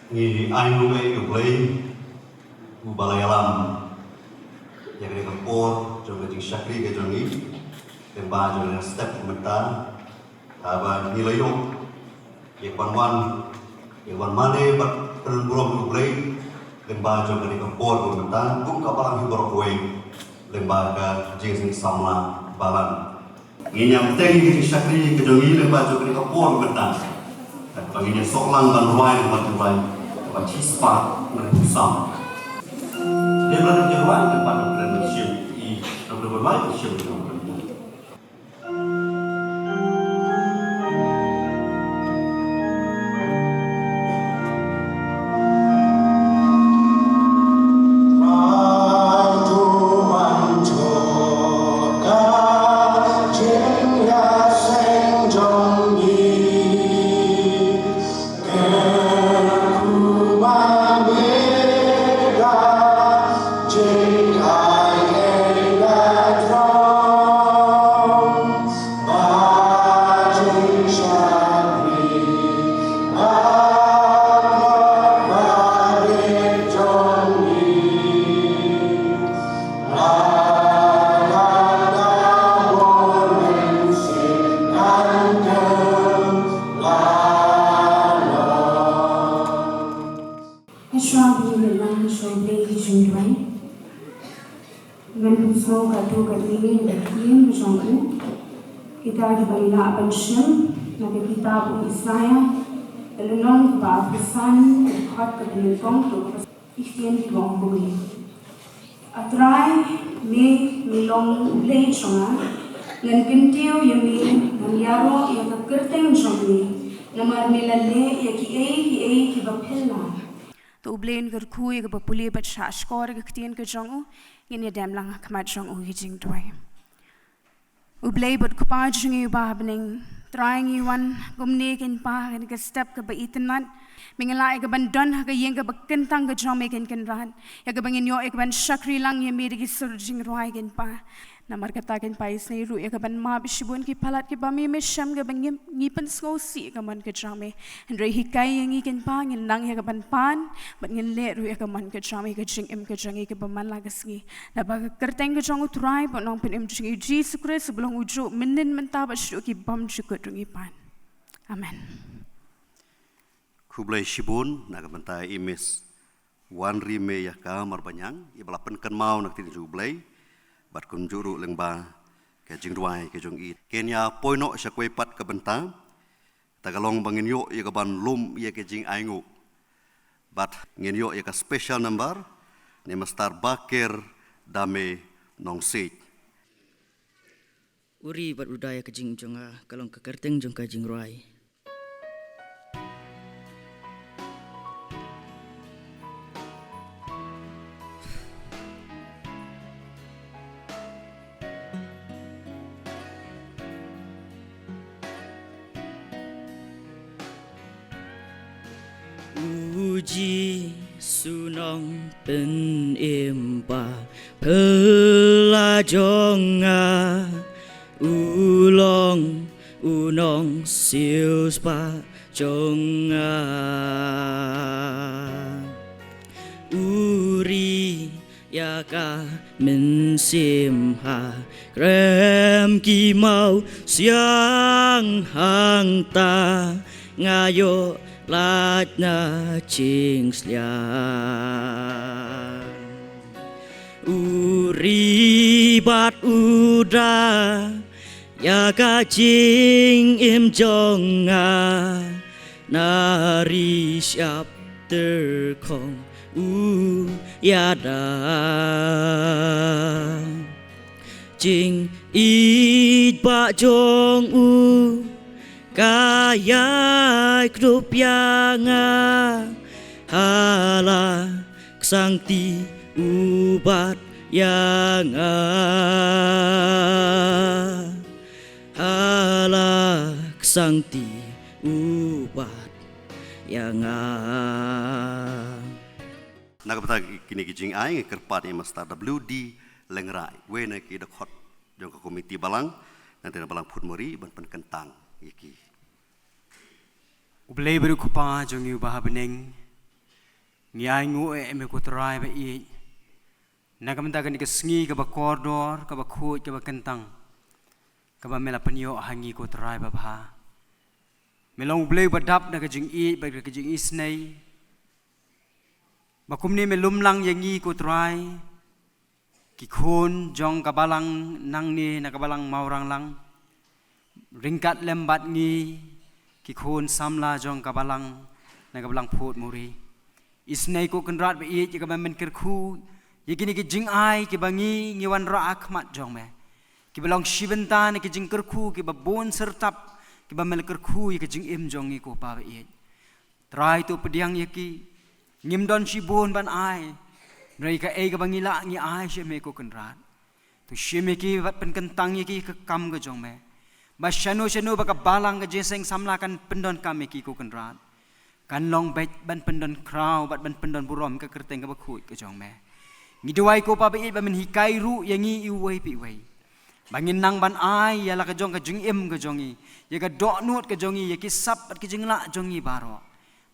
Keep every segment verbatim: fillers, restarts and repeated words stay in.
Ngi ai nguh ïa U Blei uba la ïalam ïa kane ka por jong ka jingshakri ka jong ngi, lyngba jong ka step mynta, haba ngi la ïoh ïa ka ban wan, ïa ka ban mane bad pynburom ïa U Blei lyngba jong kane ka por ka mynta kum ka balang hi baroh kawei lyngba ka jingsngewsih samla balang. Ngin ïa bteng ïa ka jingshakri ka jong ngi lyngba jong kane ka por mynta. Kaba ngin ïa soklang ban rwai, ban rwai, ban shispah, ban pynsan. Dei ban rwai lyngba jong kane ka shim i, ban rwai ka shim. Hashwa ba ngin ïalang sha U Blei ka jingduwai, ngan pynsngew katto katne na ka ktien ka jong u. Kita kiba ngi lah ban shim na ka kitab u Isaïah, ka lynnong kaba arphew san, ka dkhot kaba nyngkong, to ka ktien kiba ong kumne. A Trai, me, me long U Blei jong nga, ngan kyntiew ïa me, ngan ïaroh ïa ka kyrteng jong me, namar me la leh ïa kiei kiei kiba phylla. To U Blei un kyrkhu ïa kaba pule bad shahshkor ïa ka ktien ka jong u, ngin ïa dem lang ha khmat jong u ha ka jingduwai. U Blei bad Kpa jong ngi uba ha bneng, Trai ngi wan kumne kein Pa, ha kane ka step kaba itynnad, me nga lah ïa ka ban don ha ka ïing kaba kyntang ka jong me kein Kynrad, ïa kaba ngin ïoh ïa ka ban shakri lang ïa me da ki sur jingrwai kein Pa. Namar kata kein Pa isnei ruh ïa ka ban map shibun ki palat kiba me me shem kaba ngi, ngi pynsngewsih ïa ka mon ka jong me. Hynrei hikai ïa ngi kein Pa ngin nang ïa ka ban pan, bad ngin leh ruh ïa ka mon ka jong me, ka jingim ka jong ngi kaba man la ka sngi. Naba ka kyrteng ka jong U Trai bad U Nongpynim jong ngi U Jisu Khrist uba long ujuh mynnin mynta bad shaduh ki bymjukut ruh ngi pan. Amen. Khublei shibun na ka bynta i Miss Wanrymei Ïakha Marbaniang, iba la pynkynmaw na ka ktien jong U Blei, bad kumjuh ruh lyngba ka jingrwai ka jong i. Kin ïa poi noh sha kawei pat ka bynta, ta ka long ba ngin ïoh ïa ka ban lum ïa ka jingainguh. Bad ngin ïoh ïa ka special number na i Master Bakir Dame Nongsiej. U ri bad u da ïa ka jingim jong nga, ka long ka kyrteng jong ka jingrwai. U Jisu Nongpynim Pa, Phylla jong nga, u long u nongsiewspah jong nga. U ri ïa ka mynsiem ha krem ki mawsiang, hangta nga ïoh lait na jingsliang. U ri bad u da ïa ka jingim jong nga, na ri shyiap tyrkhong u ïada. Jingïeit bah jong u ka ïai kdup ïa nga, ha la ka sangti u bat ïa nga, ha la ka sangti u bat ïa nga. Na ka bynta kine ki jingai, nga kyrpad ïa i Master W D Lyngrah, uwei na ki dkhot jong ka komiti balang, na ka tnat balang Phudmori, ban pynkyntang ïa ki. U Blei bad U Kpa jong ngi uba ha bneng, Ngi ainguh ïa me ko Trai ba ïeit na ka bynta kane ka sngi kaba kordor, kaba khuid, kaba kyntang, kaba me la pynïoh ha ngi ko Trai babha. Me long U Blei ba dap na ka jingïeit bad ka jingisynei, ba kumne me lum lang ïa ngi ko Trai, ki khun jong ka balang nangne na ka balang Mawranglang, ryngkat lem bad ngi ki khun samla jong ka balang na ka balang Phutmuri. Isynei ko Kynrad ba ïeit ïa kaba men kyrkhu ïa kine ki jingai kiba ngi ngi wanrah ha khmat jong me, kiba long shi bynta na ki jingkyrkhu kiba bun syrtap kiba me la kyrkhu ïa ka jingim jong ngi ko Pa ba ïeit. Trai to pdiang ïa ki. Ngim don shibun ban ai, hynrei kaei kaba ngi lah ngi ai sha me ko Kynrad. To shim ïa ki bad pynkyntang ïa ki ha ka kam ka jong me, ba shano shano ba ka balang ka jingïaseng samla kan pyndonkam ïa ki ko Kynrad, kan long beit ban pyndon khraw bad ban pyndon burom ha ka kyrteng kaba khuid ka jong me. Ngi duwai ko Pa ba ïeit ba men hikai ruh ïa ngi iwei pa iwei, ba ngin nang ban ai ïa la ka jong ka jingim ka jong ngi, ïa ka dohnud ka jong ngi, ïa ki sap bad ki jinglah jong ngi baroh,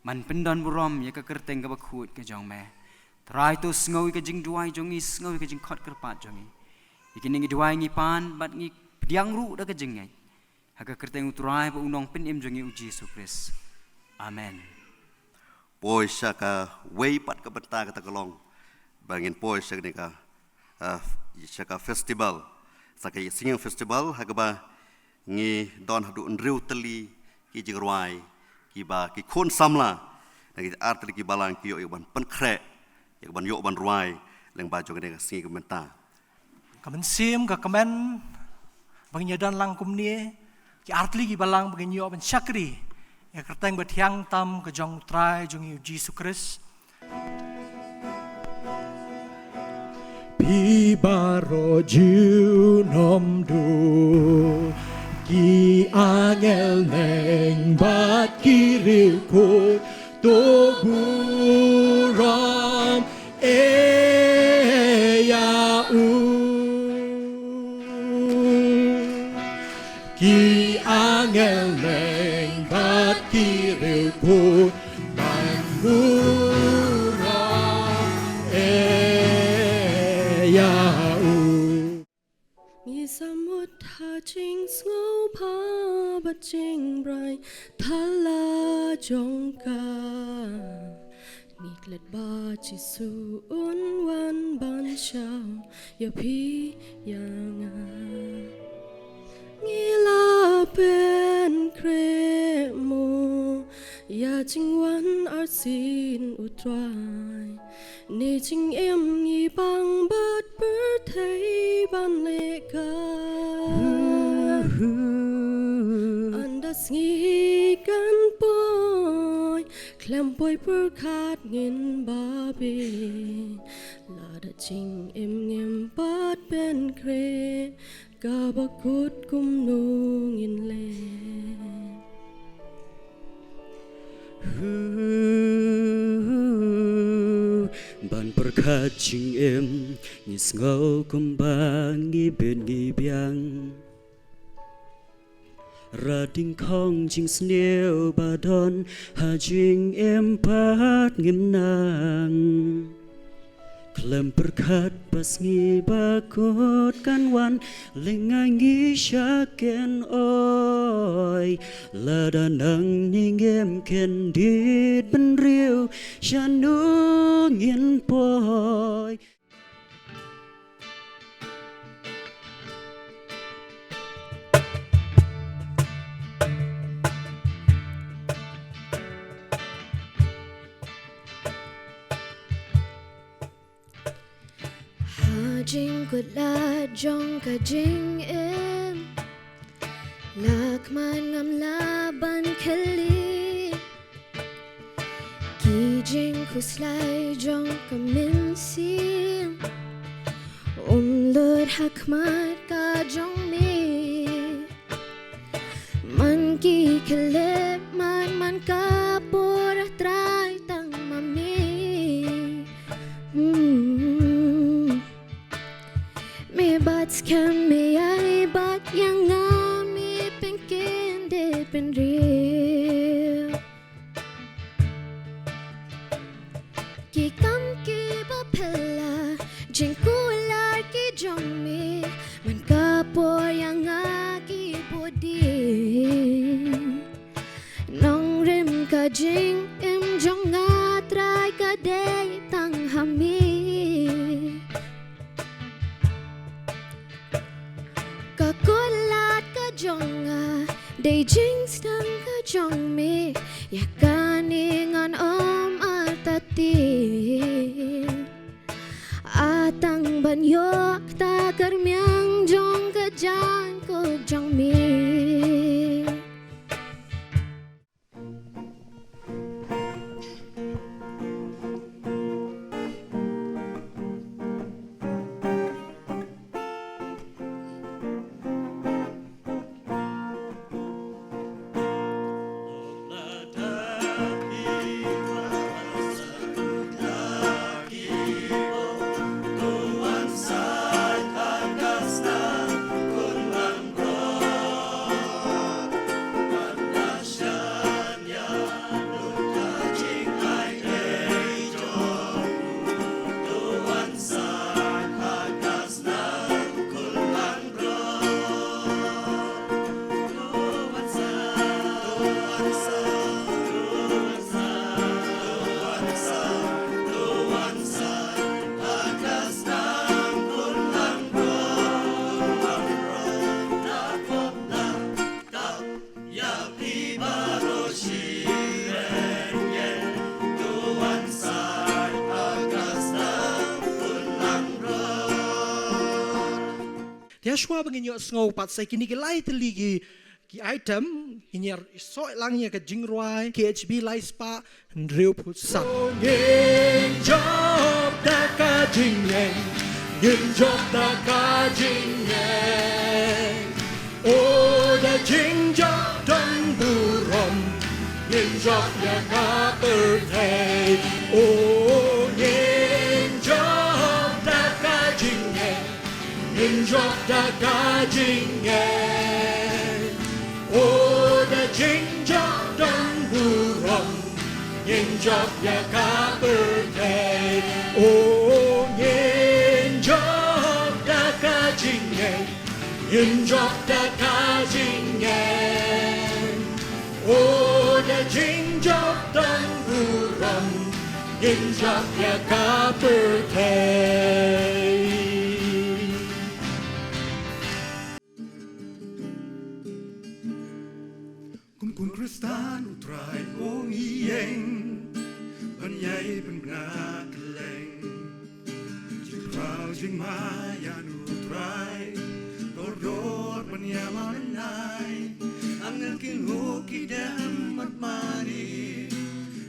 ban pyndon burom ïa ka kyrteng kaba khuid ka jong me. Trai to sngew ïa ka jingduwai jong ngi, sngew ïa ka jingkhot kyrpad jong ngi. Ïa kine ngi duwai ngi pan bad ngi pdiang ruh da ka jingngeit ha ka kyrteng U Trai bad U Nongpynim jong ngi U Jisu Khrist. Amen. Poi sha kawei pat ka bynta kata ka long ba ngin poi sha kane ka, ah, sha ka festival, sha ka singing festival ha kaba ngi don haduh hynriew tylli ki jingrwai kiba ki khun samla na ki ar tylli ki balang ki ïoh ïa ban pynkhreh, ïa ban ïoh ban rwai lyngba jong kane ka sngi ka bynta. Ka mynsiem ka kmen ba ngin ïa don lang kumne, ki ar tylli ki balang ba ngin ïoh ban shakri ïa ka kyrteng ba thiang tam ka jong U Trai jong ngi U Jisu Khrist. Phi baroh junom duh, ki angel neng bad ki riewkhuid, to burom ïa u. Ki angel neng bad ki riewkhuid, ban burom ïa u. Ngi sa mut ha jingsngewbha bad jingbriew thala jong ka. Ngi klet ba Jisu un wan ban shah ïa phi ïa nga. Ngi la pynkhreh mo ïa jingwan arsien U Trai. Ne jingim ngi bang bad pyrthei ban leh ka. Ynda sngi kan poi, khlem poi pyrkhat ngin ba bit. Lada jingim ngim pat pynkhreh, kaba kut kumno ngin leh. Hu, ban pyrkhat jingim, ngi sngew kumba ngi bit ngi biang. Rading khong jingsniew ba don ha jingim pat ngim nang. Khlem pyrkhat ba sngi ba kut kan wan, lyngnga ngi sha ken oi. Lada nangne ngim kyndit bynriew, shano ngin poi. Ha jingkutlad jong ka jingim, la khmat ngam lah ban kylli. Ki jingkhuslai jong ka mynsiem, um lut ha khmat ka jong me. Man ki khyllipmat, man ka bor, Trai, tang ma me. Hmm. Me bat skhem, me ïai bat ïa nga, me pynkyndit bynriew. Ki Jingim jong nga Trai ka dei tang ha me. Ka kular ka jong nga dei jingsdang ka jong me. Ïa kane ngan ym artatien. Ah, tang ban ïoh kata ka rmiang jong ka jaiñkup jong me. Te shuwa ba ngin ïoh sngew pat sa kine ki lai tylli ki, ki item, ngin ïa soh lang ïa ka jingrwai K H B lai spah hynriew phew san. Ngin jop da ka jingngeit, ngin jop da ka jingngeit. O da jingjop don burom, ngin jop ïa ka pyrthei. O ngin jop da ka jingngeit, ngin jop da ka jingngeit. O da jingjop don burom, ngin jop ïa ka pyrthei. O ngin jop da ka jingngeit, ngin jop da ka jingngeit. O da jingjop don burom, ngin jop ïa ka pyrthei. Kum khun Khristan U Trai u ngi ïeng ban ïai pynbna kylleng. Jingkhraw jingma ïa U Trai, kordor ban ïa ma nai. Angel ki nguk ki dem mat mane,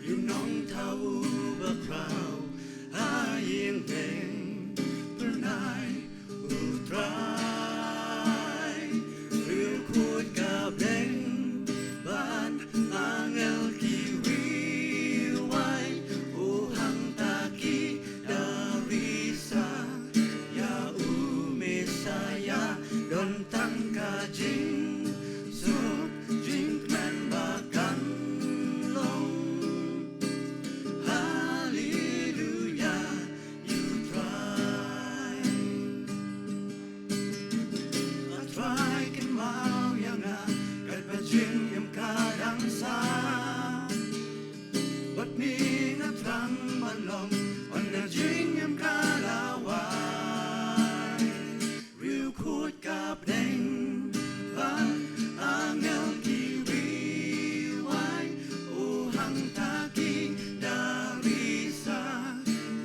ïa u nongthaw uba khraw ha ïing bneng. Pynai U Trai, riewkhuid ka bneng bad angel ki riewwai, u hangta ki da risa ïa u Messaïah, don tang ka jingsuk jingkmen ba kan long. Haleluia, ïa U Trai. A Trai kynmaw ïa nga katba jingim ka dang sah. Bad me nga thrang ban long, ynda jingim ka la wai. Riewkhuid ka bneng bad angel ki riewwai, u hangta ki da risa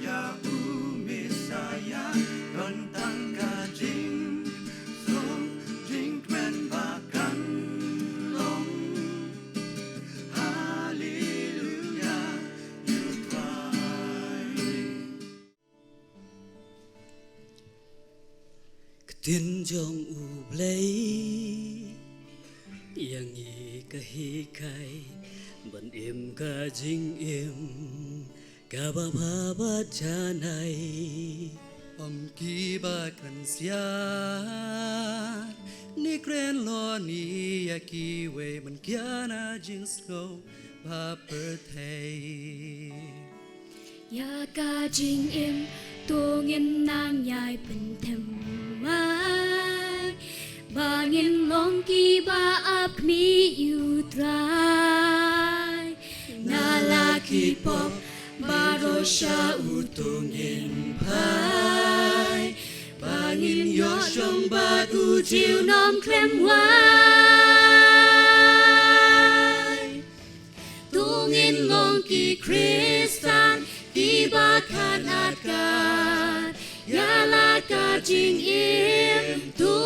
ïa u Messaïah, don tang ka jingsuk jingkmen ba kan long. Haleluia, ïa U Trai. Ktien jong U Blei ïa ngi ka hikai ban im ka jingim kaba bha bad janai. Ym kiba kren siar ne kren loni ïa kiwei ban kiar na jingsngew ba pyrthei. Ïa ka jingim to ngin nang ïai pynthymmai, ba ngin long kiba ap khmih ïa U Trai. Na ki pop baroh sha u, to ngin phai ba ngin ïoh shong bad u junom khlem wai. To ngin long ki Khristan kiba khanatkat ïa la ka jingim. To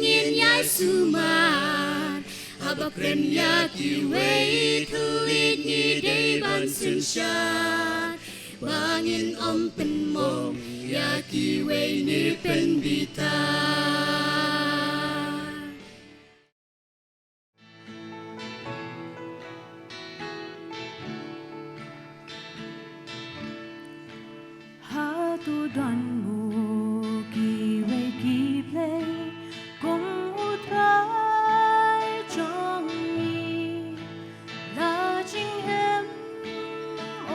ngin ïai sumar haba kren ïa kiwei, khuid ngi dei ban synshar ba ngin ym pynmong ïa kiwei ne pynbitar. Hato don mo kiwei ki blei kum U Trai jong ngi? La jingim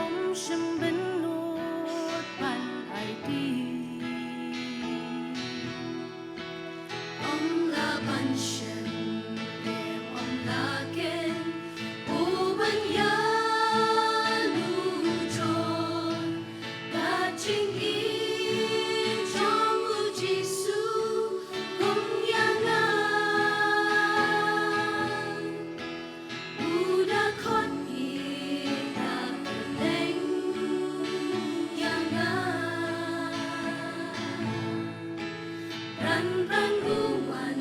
ym shym bynnud ban aiti. Ym lah ban shem, ym lah ken, u ban ïa lu jong. Ka jingim jong U Jisu kum ïa nga. U da khot ïa nga, kylleng ïa nga. Pran pran u wan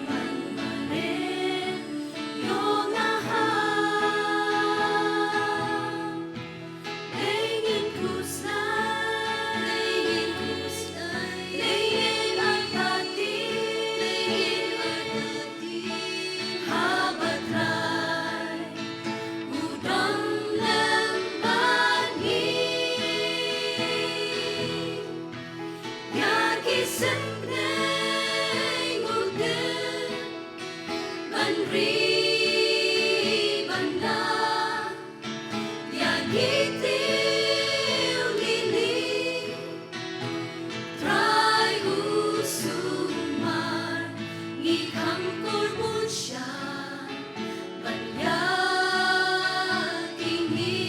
ban mareh ïa nga ha. Lei ngin khuslai, lei ngin khuslai, lei ngin artatien, lei ngin artatien. Haba Trai u don lem bad ngi. Ïa ki symphang u tip ban ri ban da. Ïa ki tiew lili Trai u sumar, ngi kham kor bun sha ban ïa ki ngi.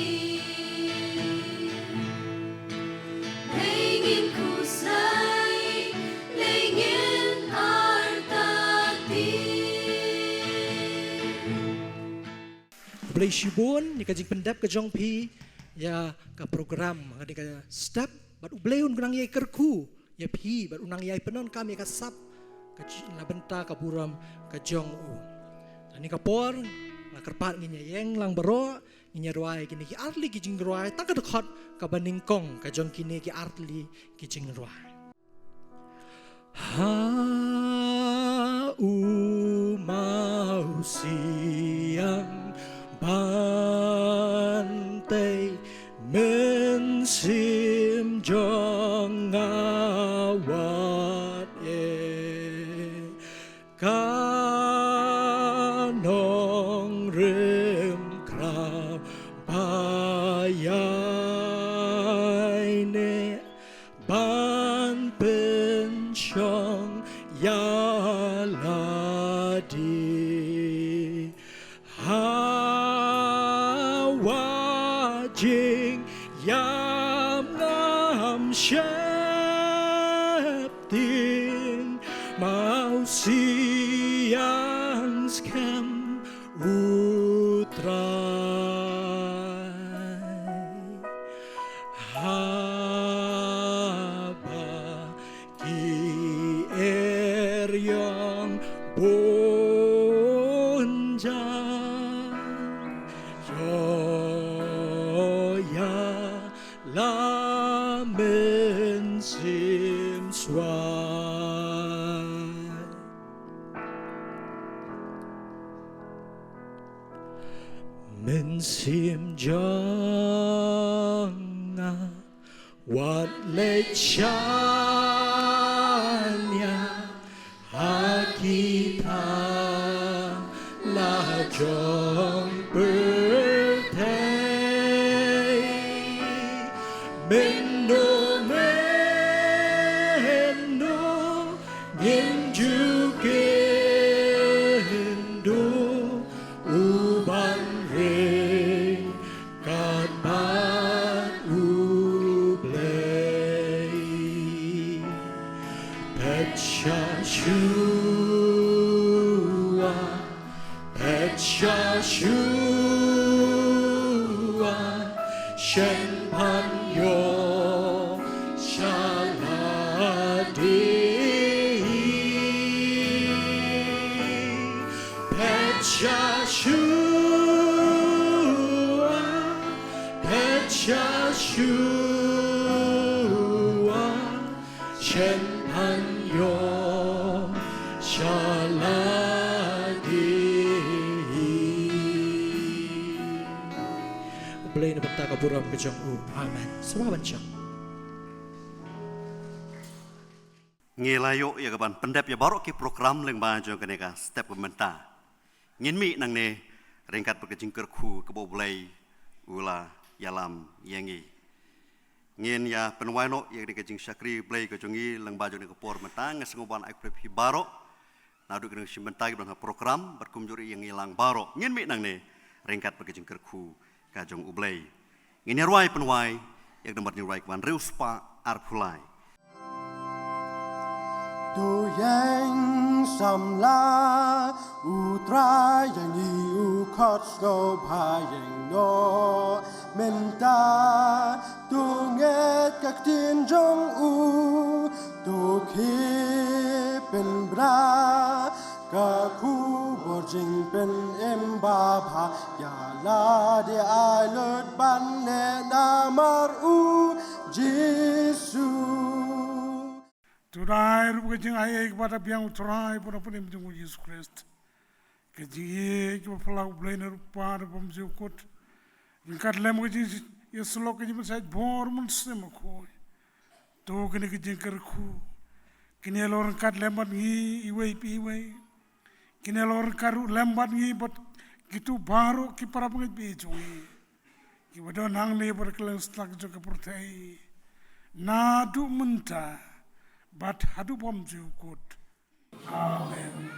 Lei ngin khuslai, lei ngin artatien. Khublei shibun ïa ka jingpyndep ka jong phi ïa ka program, ka dei ka step, bad U Blei un nang ïai kyrkhu ïa phi, bad un nang ïai pyndonkam ïa ka sap, ka ji-, na bynta ka burom ka jong u. Kane ka por, nga kyrpad ngin ïa ïeng lang baroh, ngin ïa rwai kine ki artylli ki jingrwai, tang ka dkhot kaba nyngkong ka jong kine ki artylli ki jingrwai. Ha u Mawsiang ban tei mynsiem jong nga wat e. Ka nongrim kraw ba ïaineh ban pynshong ïa lade. Ha wajingïap ngam sheptieng, Mawsiang skhem U Trai. Haba ki eriong bun ja, ïoh ïa la mynsiem swai. Mynsiem jong nga wat leit shaniah ha ki thala jong pyrthei. Mynno mynno ngin ju kynduh u ban ring katba Pyrshah shuwa, pyrshah shuwa, shen pan ïoh sha lade. Pyrshah shuwa, pyrshah shuwa, shen pan ïoh sha lade. Blei na bynta ka burom ka jong u. Amen. Sngewbha ban shong. Ngi la ïoh ïa ka ban pyndep ïa baroh ki program lyngba jong kane ka step ka mynta. Ngin mih nangne ryngkat bad ka jingkyrkhu kaba U Blei u la ïalam ïa ngi. Ngin ïa pynwai noh ïa kane ka jingshakri Blei ka jong ngi lyngba jong kane ka por mynta. Nga sngewbha ban ai khublei ïa phi baroh naduh kine shi mynta ki ban ha program bad kumjuh ïa ngi lang baroh. Ngin mih nangne ryngkat bad ka jingkyrkhu ka jong U Blei. Ngin ïa rwai pynwai ïa ka namar jingïarwai kaba hynriew spah arphew lai. To ïeng samla, U Trai ïa ngi u khot sngewbha ïeng noh mynta. To ngeit ka ktien jong u, to khie pynbna ka khubor jingpynim babha ïa lade, ai lut ban leh namar U Jisu. To dei ruh ka jingaiei kaba da biang, U Trai, ban pynïap jong U Jisu Khrist. Ka jingïeit kaba phylla U Blei na U Kpa, na U Mynsiem Bakhuid, ryngkat lem ka jingïasyllok, ka jingpynshait bor Mynsiem Bakhuid. To kine ki jingkyrkhu kin ïa long ryngkat lem bad ngi iwei pa iwei. Kin ïa long ryngkat ruh lem bad ngi bad kito baroh ki para bangeit ba ïeit jong ngi kiba don hangne bad kylleng sla jong ka pyrthei, naduh mynta bad haduh bymjukut. Amen.